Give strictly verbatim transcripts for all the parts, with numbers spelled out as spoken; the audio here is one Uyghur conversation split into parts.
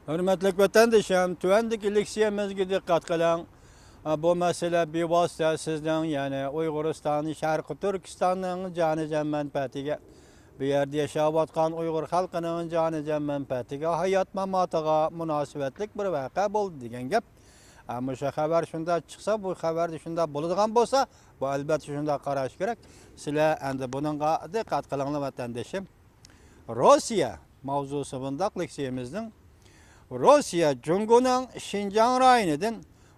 ھۆرمەتلىك ۋەتەندىشىم، تۆۋەندىكى لېكسىيەمىزگە دىققەت قىلىڭ. بۇ مەسىلە بىۋاسىتە سىزنىڭ، يەنى ئۇيغۇرىستان، شەرقىي تۈركىستاننىڭ جانىجان مەنپەئەتىگە، بۇ يەردە ياشاۋاتقان ئۇيغۇر خەلقىنىڭ جانىجان مەنپەئەتىگە، ھايات-ماماتىغا مۇناسىۋەتلىك بىر ۋەقە بولدى دېگەن گەپ. ئە، مۇشۇ خەۋەر شۇنداق چىقسا، بۇ خەۋەردە شۇنداق بولىدىغان بولسا، بۇ ئەلۋەتتە شۇنداق قاراش كېرەك. سىلەر ئەمدى بۇنىڭغا دىققەت قىلىڭلار، ۋەتەندىشىم. روسىيە ماۋزۇسى بۇنداق لېكسىيىمىزنىڭ. روسىيە جۇڭگونىڭ شىنجاڭ رايونىدىن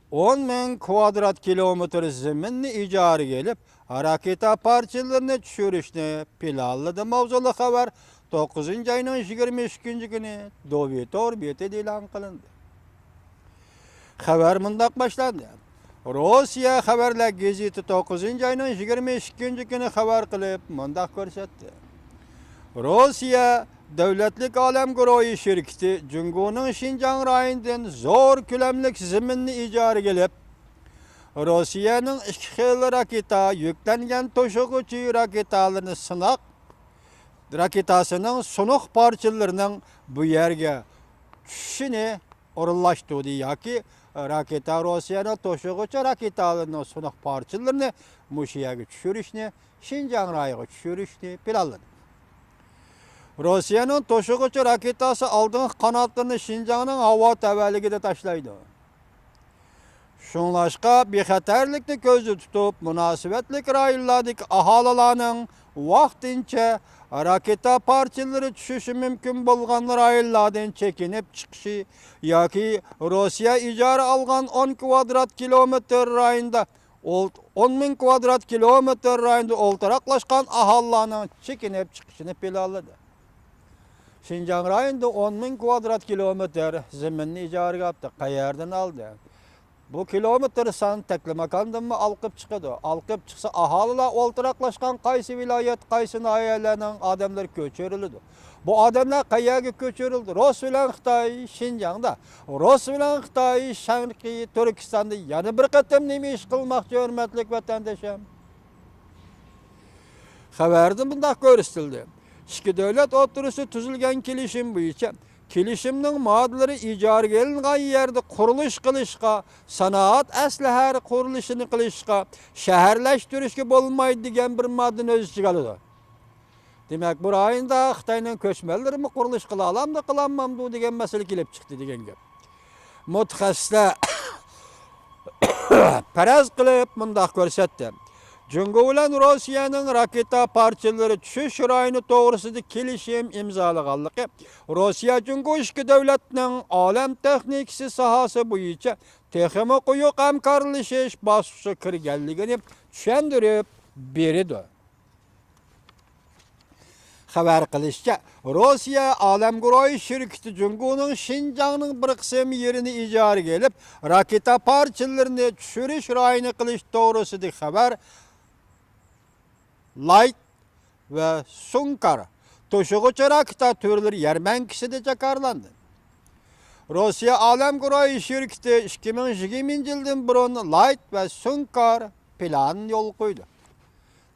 ئون مىڭ كۋادرات كىلومېتىر زېمىننى ئىجارىگە ئېلىپ، راكېتا پارچىلىرىنى چۈشۈرۈشنى پىلانلىدى ماۋزۇلۇق خەۋەر توققۇزىنچى ئاينىڭ يىگىرمە ئىككىنچى كۈنى دوۋېتور بېتىدە ئېلان قىلىندى. خەۋەر مۇنداق باشلاندى. روسىيە خەۋەرلەر گېزىتى توققۇزىنچى ئاينىڭ يىگىرمە ئىككىنچى كۈنى خەۋەر قىلىپ، مۇنداق كۆرسەتتى. روسىيە دۆلەتلىك ئالەم گۇرۇھى شىركىتى جۇڭگونىڭ شىنجاڭ رايونىدىن زور كۆلەملىك زېمىننى ئىجارىگە ئېلىپ، روسىيەنىڭ ئىككى خىل راكېتا يۈكلەنگەن توشۇغۇچى راكېتالىرىنى سىناق راكېتاسىنىڭ سۇنۇق پارچىلىرىنىڭ بۇ يەرگە چۈشۈشىنى ئورۇنلاشتۇردى ياكى راكېتا، روسىيەنىڭ توشۇغۇچى راكېتالىرىنىڭ سۇنۇق پارچىلىرىنى مۇشۇ يەرگە چۈشۈرۈشنى، شىنجاڭ رايونىغا چۈشۈرۈشنى پىلانلىدى. روسىيەنىڭ توشۇغۇچى راكېتاسى ئالدىنقى قاناتلىرىنى شىنجاڭنىڭ ھاۋا تەۋەلىكىدە تاشلايدۇ. شۇڭلاشقا، بىخەتەرلىكنى كۆزدە تۇتۇپ، مۇناسىۋەتلىك رايونلاردىكى ئاھالىلارنىڭ ۋاقتىنچە راكېتا پارچىلىرى چۈشۈشى مۇمكىن بولغان رايونلاردىن چېكىنىپ چىقىشى ياكى روسىيە ئىجارە ئالغان ئون كۋادرات كىلومېتىر رايوندا، ئون مىڭ كۋادرات كىلومېتىر رايوندا ئولتۇراقلاشقان ئاھالىلارنىڭ چېكىنىپ چىقىشىنى پىلانلىدى. شىنجاڭ رايونىدا ئون مىڭ كۋادرات كىلومېتىر زېمىننى ئىجارىگە ئاپتۇ. قەيەردىن ئالدى؟ بۇ كىلومېتىر سان تەكلىماكاندىنمۇ ئالقىپ چىقىدۇ. ئالقىپ چىقسا، ئاھالىلەر ئولتۇراقلاشقان قايسى ۋىلايەت، قايسى ناھىيەلەرنىڭ ئادەملىرى كۆچۈرۈلىدۇ. بۇ ئادەملەر قەيەرگە كۆچۈرۈلدى؟ رۇس بىلەن خىتاي شىنجاڭدا، رۇس بىلەن خىتاي شەرقىي تۈركىستاندا يەنە بىر قېتىم نېمە ئىش قىلماقچى، ھۆرمەتلىك ۋەتەندىشىم؟ خەۋەردە مۇنداق كۆرسىتىلدى: ئىككى دۆلەت ئوتتۇرىسىدا تۈزۈلگەن كېلىشىم بويىچە، كېلىشىمنىڭ ماددىلىرى ئىجارىگە ئېلىنغان يەردە قۇرۇلۇش قىلىشقا، سانائەت ئەسلىھەلىرى قۇرۇلۇشىنى قىلىشقا، شەھەرلەشتۈرۈشكە بولمايدۇ دېگەن بىر ماددىنى ئۆز ئىچىگە ئالىدۇ. دېمەك، بۇ رايوندا خىتاينىڭ كۆچمەنلىرىمۇ قۇرۇلۇش قىلالامدۇ، قىلالمامدۇ دېگەن مەسىلە كېلىپ چىقتى دېگەن گەپ. مۇتەخەسسىسلەر پەرەز قىلىپ مۇنداق كۆرسەتتى: جۇڭگو بىلەن روسىيەنىڭ راكېتا پارچىلىرى چۈشۈش رايونى توغرىسىدا كېلىشىم ئىمزالىغانلىقى روسىيە جۇڭگو ئىككى دۆلەتنىڭ ئالەم تېخنىكىسى ساھەسى بويىچە تېخىمۇ قويۇق ھەمكارلىشىش باسقۇچىغا كىرگەنلىكىنى چۈشەندۈرۈپ بېرىدۇ. خەۋەر قىلىشىچە، روسىيە ئالەم گۇرۇھى شىركىتى جۇڭگونىڭ شىنجاڭنىڭ بىر قىسىم يېرىنى ئىجارىگە ئېلىپ، راكېتا پارچىلىرىنى چۈشۈرۈش رايونى قىلىش توغرىسىدىكى خەۋەر لايت ۋە سۇڭكار توشۇغۇچى راكېتا تۈرلىرى يەرمەنكىسىدە جاكارلاندى. روسىيە ئالەم گۇرۇھى شىركىتى ئىككى مىڭ يىگىرمىنچى يىلدىن بۇرۇن لايت ۋە سۇڭكار پىلانىنى يولغا قويدى.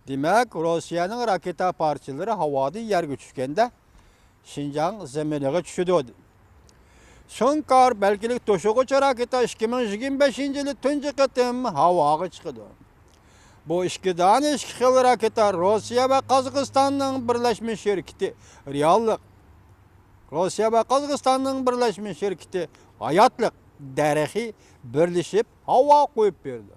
دېمەك، روسىيەنىڭ راكېتا پارچىلىرى ھاۋادىن يەرگە چۈشكەندە، شىنجاڭ زېمىنىغا چۈشىدۇ. سۇڭكار بەلگىلىك توشۇغۇچى راكېتا ئىككى مىڭ يىگىرمە بەشىنچى يىلى تۇنجى قېتىم ھاۋاغا چىقىدۇ. بۇ ئىككى دانە ئىككى خىل راكېتا روسىيە ۋە قازاقىستاننىڭ بىرلەشمە شىركىتى رېئاللىق، روسىيە ۋە قازاقىستاننىڭ بىرلەشمە شىركىتى ھاياتلىق دەرىخى بىرلىشىپ ھاۋاغا قويۇپ بېرىدۇ.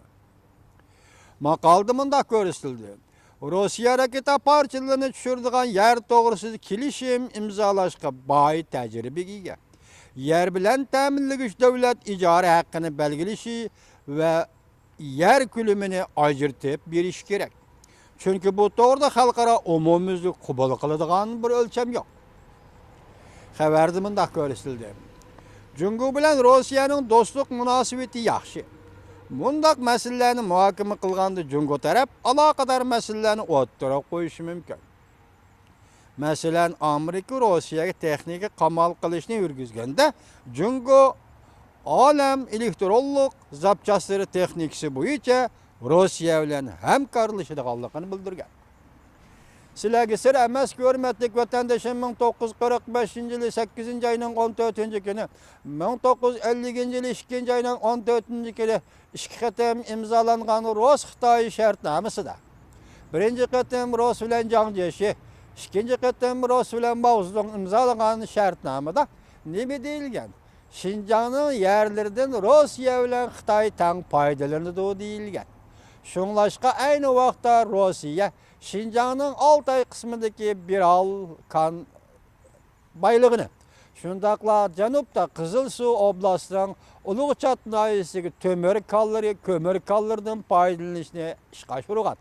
ماقالىدە مۇنداق كۆرسىتىلدى: روسىيە راكېتا پارچىلىرىنى چۈشۈرىدىغان يەر توغرىسىدا كېلىشىم ئىمزالاشقا باي تەجرىبىگە ئىگە. يەر بىلەن تەمىنلىگۈچ دۆلەت ئىجارە ھەققىنى بەلگىلىشى ۋە يەر كۆلىمىنى ئاجرىتىپ بېرىشى كېرەك. چۈنكى بۇ توغرىدا خەلقئارا ئومۇميۈزلۈك قوبۇل قىلىدىغان بىر ئۆلچەم يوق. خەۋەردە مۇنداق كۆرسىتىلدى: جۇڭگو بىلەن روسىيەنىڭ دوستلۇق مۇناسىۋىتى ياخشى. مۇنداق مەسىلىلەرنى مۇھاكىمە قىلغاندا، جۇڭگو تەرەپ ئالاقىدار مەسىلىلەرنى ئوتتۇرىغا قويۇشى مۇمكىن. مەسىلەن، ئامېرىكا روسىيەگە تېخنىكا قامال قىلىشنى يۈرگۈزگەندە، جۇڭگو ئالەم ئېلېكترونلۇق زاپچاسلىرى تېخنىكىسى بويىچە روسىيە بىلەن ھەمكارلىشىدىغانلىقىنى بىلدۈرگەن. سىلەرگە سىر ئەمەسكى، ھۆرمەتلىك ۋەتەندىشىم، مىڭ توققۇز يۈز قىرىق بەشىنچى يىلى سەككىزىنچى ئاينىڭ ئون تۆتىنچى كۈنى، مىڭ توققۇز يۈز ئەللىكىنچى يىلى ئىككىنچى ئاينىڭ ئون تۆتىنچى كۈنى ئىككى قېتىم ئىمزالانغان رۇس-خىتاي شەرتنامىسىدە، بىرىنچى قېتىم رۇس بىلەن جاڭ جيېشى، ئىككىنچى قېتىم رۇس بىلەن ماۋزېدۇڭ ئىمزالىغان شەرتنامىدا نېمە دېيىلگەن؟ شىنجاڭنىڭ يەرلىرىدىن روسىيە بىلەن خىتاي تەڭ پايدىلىنىدۇ دېيىلگەن. شۇڭلاشقا ئەينى ۋاقىتتا روسىيە شىنجاڭنىڭ ئالتاي قىسمىدىكى بىرال كان بايلىقىنى، شۇنداقلا جەنۇبتا قىزىلسۇ ئوبلاستىنىڭ ئۇلۇغچات ناھىيەسىدىكى تۆمۈر كانلىرى، كۆمۈر كانلىرىدىن پايدىلىنىشنى ئىشقا ئاشۇرغان.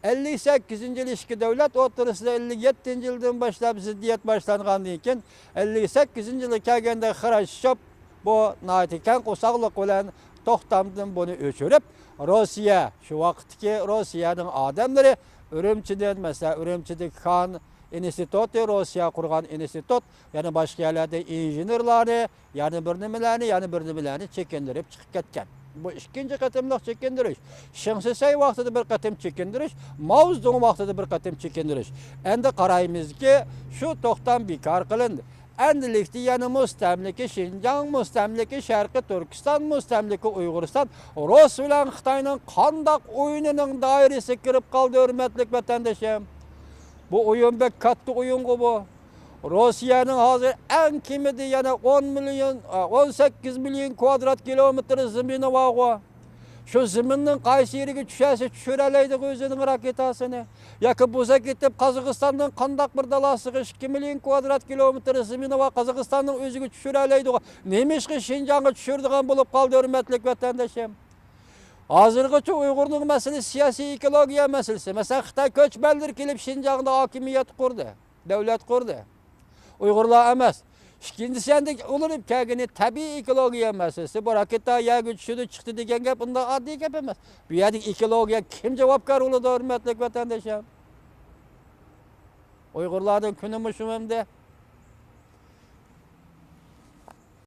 ئەللىك سەككىزىنچى يىلى ئىككى دۆلەت ئوتتۇرىسىدا، ئەللىك يەتتىنچى يىلدىن باشلاپ زىددىيەت باشلانغاندىن كېيىن، ئەللىك سەككىزىنچى يىلى كەلگەندە خرۇشچوف بۇ ناھايىتى كەڭ قورساقلىق بىلەن توختامدىن بۇنى ئۆچۈرۈپ، روسىيە، شۇ ۋاقىتتىكى روسىيەنىڭ ئادەملىرى ئۈرۈمچىدىن، مەسىلەن، ئۈرۈمچىدىكى كان ئىنستىتۇتى، روسىيە قۇرغان ئىنستىتۇت، يەنە باشقا يەرلەردىن ئىنژېنېرلارنى، يەنە بىر نېمىلەرنى، يەنە بىر نېمىلەرنى چېكىندۈرۈپ چىقىپ كەتكەن. بۇ ئىككىنچى قېتىملىق چېكىندۈرۈش. شېڭ شىسەي ۋاقتىدا بىر قېتىم چېكىندۈرۈش، ماۋزېدۇڭ ۋاقتىدا بىر قېتىم چېكىندۈرۈش. ئەمدى قارايمىزكى، شۇ توختام بىكار قىلىندى. ئەمدىلىكتە يەنە مۇستەملىكە شىنجاڭ، مۇستەملىكە شەرقىي تۈركىستان، مۇستەملىكە ئۇيغۇرىستان، رۇس بىلەن خىتاينىڭ قانداق ئويۇنىنىڭ دائىرىسىگە كىرىپ قالدى، ھۆرمەتلىك ۋەتەندىشىم؟ بۇ ئويۇن بەك كاتتا ئويۇنغۇ بۇ. روسىيەنىڭ ھازىر ئەڭ كېمىدە يەنە ئون مىليون، ئون سەككىز مىليون كۋادرات كىلومېتىر زېمىنى بارغۇ. شۇ زېمىننىڭ قايسى يېرىگە چۈشەرسە چۈشۈرەلەيدىغۇ ئۆزىنىڭ راكېتاسىنى. ياكى بۇزا كېتىپ، قازاقىستاننىڭ قانداق بىر دالاسىغا ئىككى مىليون كۋادرات كىلومېتىر زېمىنى بار، قازاقىستاننىڭ ئۆزىگە چۈشۈرەلەيدىغۇ. نېمىشقا شىنجاڭغا چۈشۈرىدىغان بولۇپ قالدى، ھۆرمەتلىك ۋەتەندىشىم؟ ھازىرغىچە ئۇيغۇرنىڭ مەسىلىسى سىياسىي ئېكولوگىيە مەسىلىسى. مەسىلەن، خىتاي كۆچمەنلىرى كېلىپ شىنجاڭدا ھاكىمىيەت قۇردى، دۆلەت قۇردى. ئۇيغۇرلار ئەمەس. ئىككىنچىسى، ئەمدى ئۇلىنىپ كەلگىنى تەبىئىي ئېكولوگىيە مەسىلىسى. بۇ راكېتا يەرگە چۈشىدۇ، چىقتى دېگەن گەپ ئۇنداق ئاددىي گەپ ئەمەس. بۇ يەردىكى ئېكولوگىيە كىم جاۋابكار بولىدۇ، ھۆرمەتلىك ۋەتەندىشىم؟ ئۇيغۇرلارنىڭ كۈنى مۇشۇ ئەمدى.